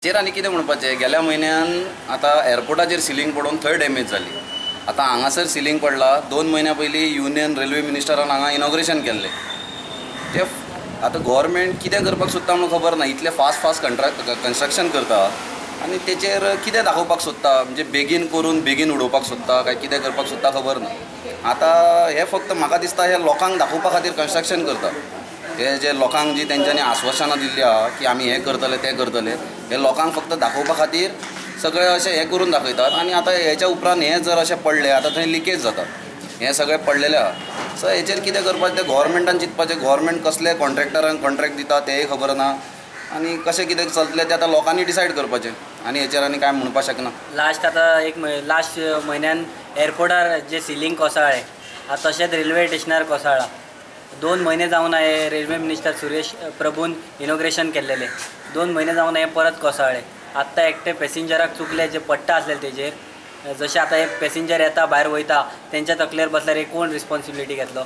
चेर आनी कितें म्हणपाचें, गेल्या म्हयन्यान आतां एअरपोर्टाचेर सिलींग पडून थंय डॅमेज जाली. आतां हांगासर सिलींग पडला. 2 म्हयन्या पयलीं युनियन रेल्वे मिनिस्टरान हांगा इनॉग्रेशन केल्लें. ते आतां गोवोरमेंट कितें करपाक सोदता म्हणून खबर ना. इतलें फास्ट फास्ट कन्स्ट्रक्शन करता आनी तेचेर कितें दाखोवपाक सोदता, म्हणजे बेगीन करून बेगीन उडोवपाक सोदता काय कितें करपाक सोदता खबर ना. आतां हें फक्त म्हाका दिसता हे लोकांक दाखोवपा खातीर कन्स्ट्रक्शन करता. हे जे लोकांक जी तेंच्यांनी आश्वासनां दिल्ली आहा की आमी हें करतले तें करतले, हे लोकांक फक्त दाखोवपा खातीर सगळें अशें हें करून दाखयतात. आनी आतां हेच्या उपरांत हें जर अशें पडलें आतां थंय लिकेज जाता, हें सगळें पडलेलें आहा. सो हेचेर कितें करपाचें तें गोवोरमेंटान चिंतपाचें. गोवोरमेंट कसले कॉन्ट्रॅक्टरांक कॉन्ट्रॅक्ट दिता तेंय खबर ना आनी कशें कितें चलतलें तें आतां लोकांनी डिसायड करपाचें आनी हेचेर आनी कांय म्हणपाक शकना. लास्ट आतां एक लास्ट म्हयन्यान एअरपोर्टार जे सिलींग कोसळ्ळें, आतां तशेंच रेल्वे स्टेशनार कोसळ्ळां. 2 म्हयने जावन हे रेल्वे मिनिस्टर सुरेश प्रभून इनॉग्रेशन केल्लेलें, 2 म्हयने जावन हे परत कोसळ्ळे. आत्तां एकटे पॅसेंजराक चुकले जे पडटा आसलेले तेजेर, जशें आतां हे पॅसेंजर येता भायर वयता तेंच्या तकलेर बसल्यार हे कोण रिस्पॉन्सिबिलिटी घेतलो.